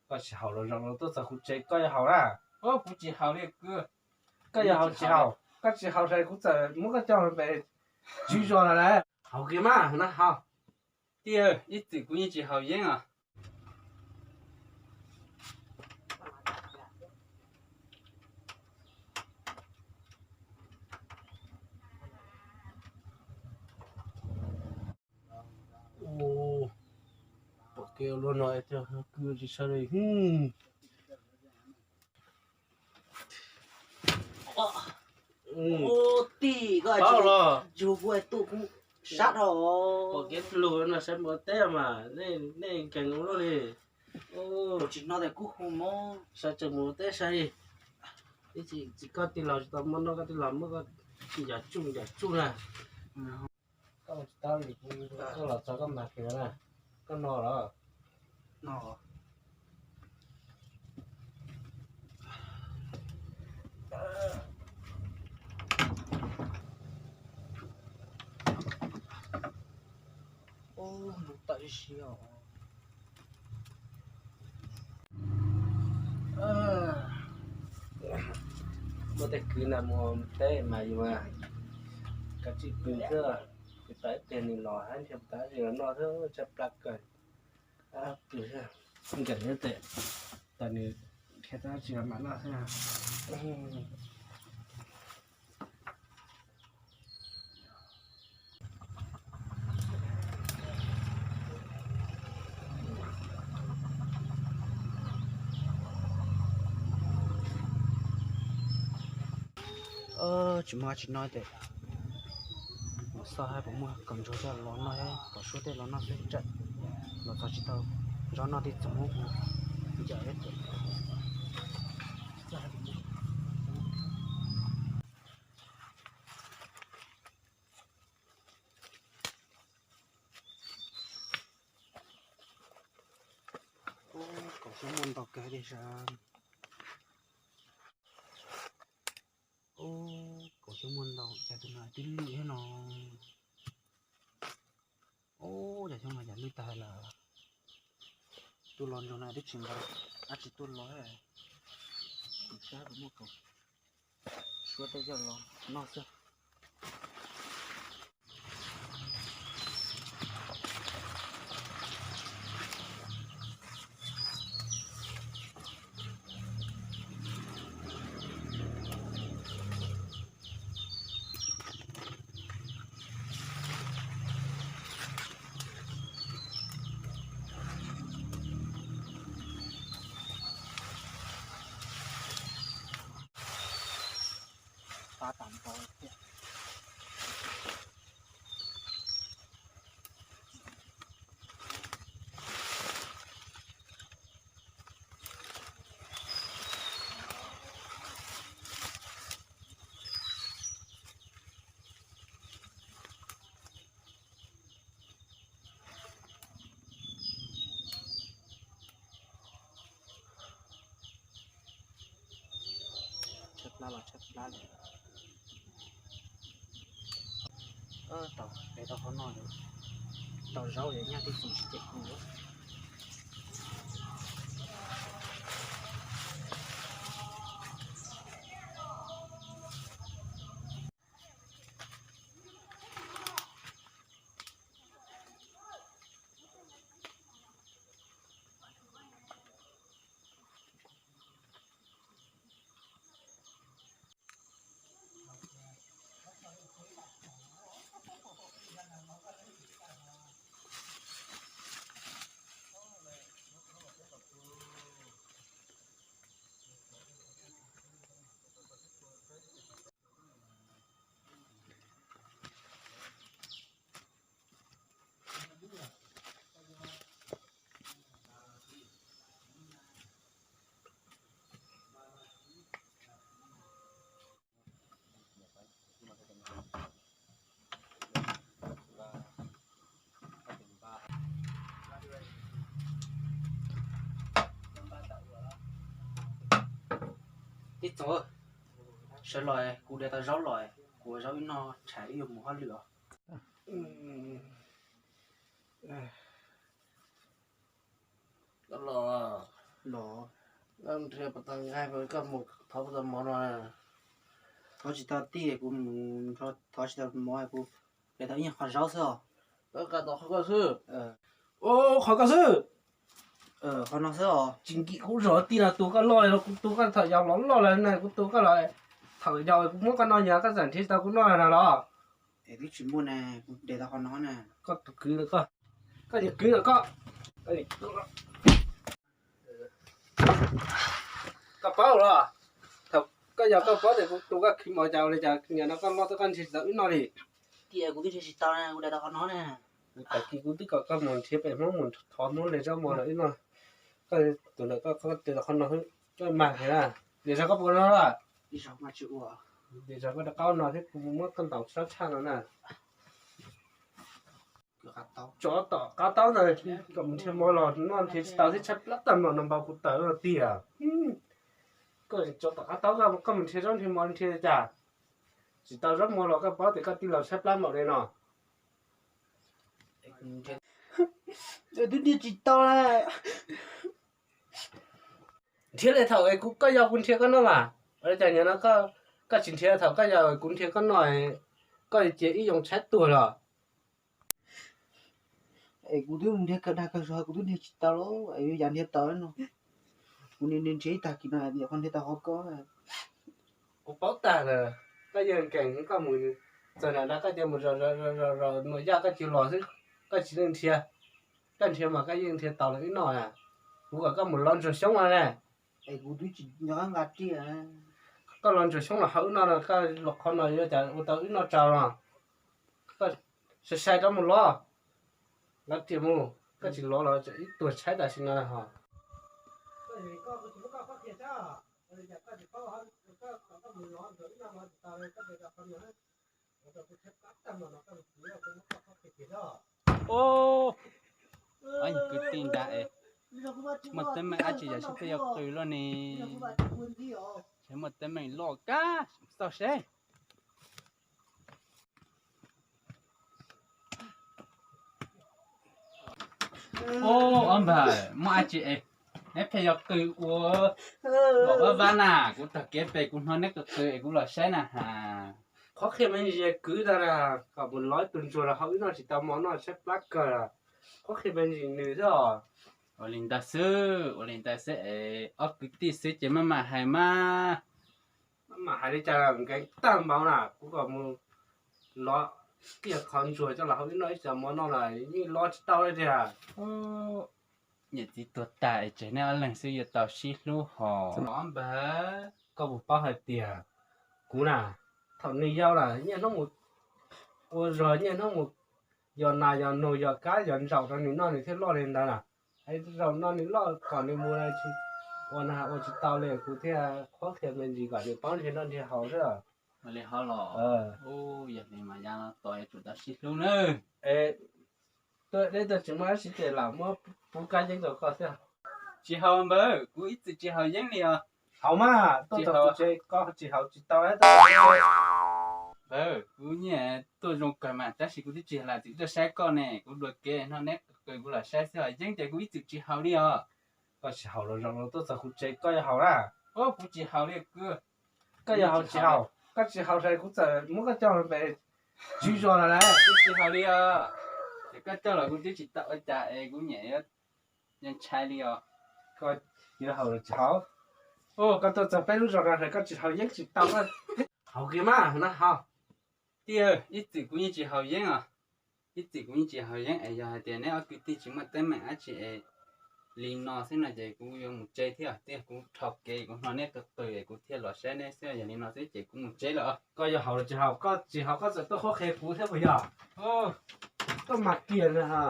Koj tsis haus los zaum no tuaj txog kuv tsev koj yuav haus na? Kuv tsis haus li kwv. Koj yuav haus tsis haus? Koj tsis haus ces kuv txawm muab koj coj pem tswv zos lawm na. Haus kiag mas no haus. Tij, ib txwm kuv yeej tsis haus yeeb os. Pom kev ua luaj no es kwv tsis tshaj li. Tij, koj tsis los yug kuv tuaj kuv sab dhau. Pom kev lug no saib mus teb mas nej nkees ua luaj li. Tsis no tas kuj hu mob. Sawv tsees mus teb saib li. Ib tsis koj tij laug tsis tau muab noj, koj tij laug muab koj yam tsuj yam tsuj na. Koj tsis tau li, koj los txog koj mag kiag na. Koj no los? No. Ub, ntuj tawm siab os. Muaj tej kwv na mus teb mas yus kav tsij pw xwb, pw tau ib pliag nws los hab nrhiav tas zis los noj xwb, tshaib plab kawg. Pw xwb, nkees tes, tas nws nrhiav tas zis los mam noj xwb. Tsis muaj tsis no ces mus xauj hab puas muaj kaus ntsuag coj los noj, kom suab tej los noj xwb, tsam los txog tsis tau zaub noj tej txoom huv ncaws. Ub, kaus xyoob muaj ntau kawg li sas. Ub, kaus xyoob muaj ntau, cas tus no twb lwj thiab no. Ub, cov xyoob no cas lwj tag lawm. Tus los ntsoog no twb tsis nqa dab tsi tuaj los. Kuv saib puas muaj kaus, suab tej coj los noj xwb. Qab tas npaum thiab. Tshaib plab los tshaib plab li. Tau pem tau qhov no, tau zaub es nyaj tib txoom tsis ces kuv. Tib tsoom, sawv los kuv de tau zaub los, kuv ua zaub ib noj tshav ib yuav mus hauj lwm os. Los, Los, koj nrhiav puas tau nqaij, koj mus thov puas tau mov no? Thov tsis tau tij, kuv mus thov tsis tau mov, kuv de tau ib nyuag qhov zaub xwb os. Koj qab tau qhov koj xwb. Qhov koj xwb. Qhov no xwb os. Tsis nkim kuv zog tij no, tus koj loj los kuv tus koj thaum yau los loj lawm na, kuv tus koj los thaum yau kuv muab koj noj nyab koj txawm nrhiav tsis tau kuv noj na los. Es twb tsis muaj ne, kuv de tau qhov no na. Koj tus kwv, koj, koj niag kwv los koj. Koj paub los, thaum koj yog koj paub tias kuv tus koj khwv mov cas ua li cas nim no koj loj tuaj koj nrhiav tsis tau wb noj li. Tias kuv twb nrhiav tsis tau na, kuv de tau qhov no na. Kuv tag kis kuv twb kom koj mus nrhiav pem Hmoob mus thov Hmoob de zaub mov los wb noj. Koj tus ntawm koj, koj de tau qhov no xwb, koj mag thiab na. De zaub koj puas noj? De zaub koj rov qab no thiab, kuv muab koj ntaus sab tshaj no na. Tsov tom qab taub ntawd, kom mus nrhiav mov los noj nrhiav tsis tau thiab, tshaib plab tag npaum no npau kuv tawv no tiag. Koj tsov tom qab taub, koj mus nrhiav zaub nrhiav mov nrhiav cas tsis tau zaub mov los koj paub tias koj tij laug tshaib plab npaum li no. Twb nrhiav tsis tau. Nrhiav li thaum es kuv, koj yau kuv nrhiav koj noj mas. Ua li cas nim no koj tsis nrhiav thaum koj yau kuv nrhiav koj noj, koj cia ib yoo tshaib tuag los? Es kuv twb nrhiav kawg dag kawg zog, kuv twb nrhiav tsis tau los es yuav yam nrhiav tau no. Kuv nrhiav ib tag kis no, qhov nrhiav tau qhov koj. Kuv paub tag lawm, koj yeej nkees, koj mus txog nram nrad koj cia mus zom zom zom zom nuam yaj koj cia los xwb, koj tsis leej nrhiav. Koj nrhiav mas koj yeej nrhiav tau los wb noj na. Kuv kom koj mus lov ntsuag xyoob no ne. Es kuv twb tsis nco qab nqa riam. Koj lov ntsuag xyoob los hau wb noj no, koj los qhov no yuav cas ua tau wb noj tsau no. Koj sai sai rov mus lov, lov riam mus, koj tsis lov los ib tuag tshaib tam sim no ho. Ob, ob kwv tij nrad es muaj teeb meem dab tsi yog sib peb yuav qw luaj ne? Seb muaj teeb meem loj kab xauj seb. Ob, ob npawg, muaj dab tsi es neb pheej yuav qw ua luam vaj vab na? Kuv taug kev pem kuv hnov neb qw qw es kuv los saib na has. Qhov qhia me ntsis kwv tag na, kom mus lov ib tug ntsuag los hau wb noj tsis tau mov noj tshaib plab kawg. Qhov qhia me ntsis nws xwb os. Ua li ntawd xwb, ua li ntawd xwb es ob kwv tij xwb ces maj mam hais mas. Maj mam hais li cas nkees tag npaum na, kuv kom mus lov kiag qhov ntsuag coj los hau wb noj ib tsis tau mov noj los yeej lov tsis tau li tiag. Niam txiv tuag tag es tseg nej ob leeg xwb yuav tau sib hlub hos. Ob npawg, koj puas paub hais tias kuv na, thaum nws yau lawm niaj hnub mus ua zog, niaj hnub mus yos nas yos noog yos kab yos ntsaum rau nws noj nws thiaj loj li ntawd na. Es zaum no nws loj kom nws mus tsis ua nas ua tsis tau li, kuv thiaj qhuab qhia me ntsis kom nws paub nrhiav noj nrhiav haus xwb. Ua li hov los? Yog li mas yav no tos yuav tsum tau sib hlub nawb. Tuaj deb tuaj tsis muaj dab tsi ces lam muab pub kab yeeb rau koj xwb. Tsis haus npawg, kuv ib txwm tsis haus yeeb li os. Haus mas, tuaj txog kuv tsev koj tsis haus tsis tau. Npawg, kuv nyiam tuaj zoo kawg mas tab sis kuv twb tsis lam txwm tuaj saib koj ne, kuv dua kev no neb qw kuv los saib xwb os, yeeb ces kuv ib txwm tsis haus li os. Koj tsis haus los zaum no tuaj txog kuv tsev koj yuav haus na. Kuv tsis haus li kwv. Koj yuav haus tsis haus? Koj tsis haus ces kuv txawm muab koj coj mus pem tswv zos lawm na. Kuv tsis haus li os. Ces koj coj los kuv twb tsis tau ua cas es kuv nyiam, yeej ntshai li os. Koj yuav haus los tsis haus? Koj tuaj txog peb lub zos no es koj tsis haus yeeb tsis tau. Haus kiag mas no haus. Tij, ib txwm kuv yeej tsis haus yeeb os. Ib txwm kuv yeej tsis haus yeeb es yog hais tias neb ob kwv tij tsis muaj teeb meem dab tsi es li no xwb no ces kuv yuav mus tsev thiab. Tij, kuv dhau kev kuv hnov neb qw qw es kuv thiaj los saib neb xwb, yog li no xwb ces kuv mus tsev lawm. Koj yuav haus los tsis haus? Koj tsis haus koj txawm tuaj qhuab qhia kuv thiab puas yog? Koj mas kiag na.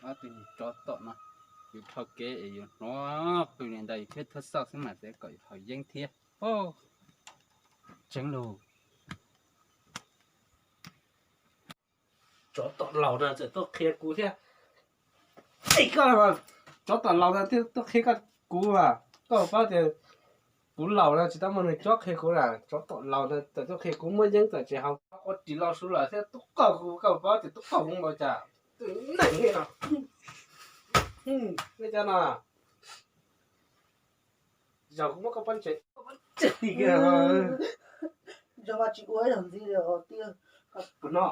Ob tug tsov tom no, yus dhau kev es yus hnov qw li ntawd yus thiaj thuaj xauj xwb mas txawm kom yus haus yeeb thiab. Tseeb lus. Tsov tom laus na txawm tuaj qhia kuv thiab. Koj, tsov tom laus na thiaj tuaj qhia koj kuv mas koj paub tias Kuv laus no tsis tau muaj neeg cob qhia kuv na, tsov tom laus ntawd txawm tuaj qhia kuv muaj yeeb txawm tsis haus. Ua ris los su lawm thiab tub qaug kuv, koj paub tias tub qaug kuv npaum cas. Tus neeg no, nej cov no, zaum kuv muab koj pov tseg, pov tseg. Yog mas tsis ua yog ntxiv li os tiag. Puas no?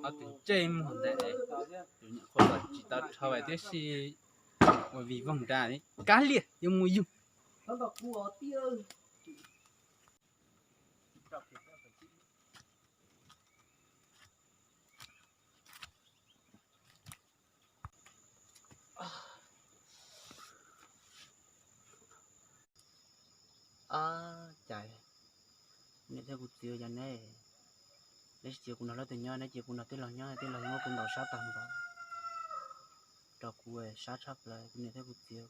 Ob tug ntsej muag ntawd, tus nyuam qhuav los tsis tau dhau thiab si, ua vij voog nra li kab liaj yuav mus yug. Ab, cas kuv niam thiab kuv txiv ua cas neb, neb tsis cia kuv nrog leej twg nyob, neb cia kuv nrog tij laug nyob, tij laug muab kuv ntaus sab tag npaum, rau kuv sab tshaj plaws kuv niam thiab kuv txiv.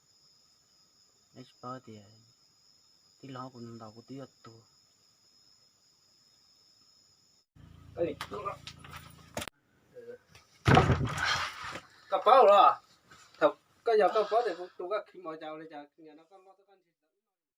Neb tsis paub tias tij laug kuv ntaus kuv twb yuav tuag. Koj paub los? Thaum koj yog koj paub tias kuv tus koj khwv mos cas ua li cas, nim no koj muab koj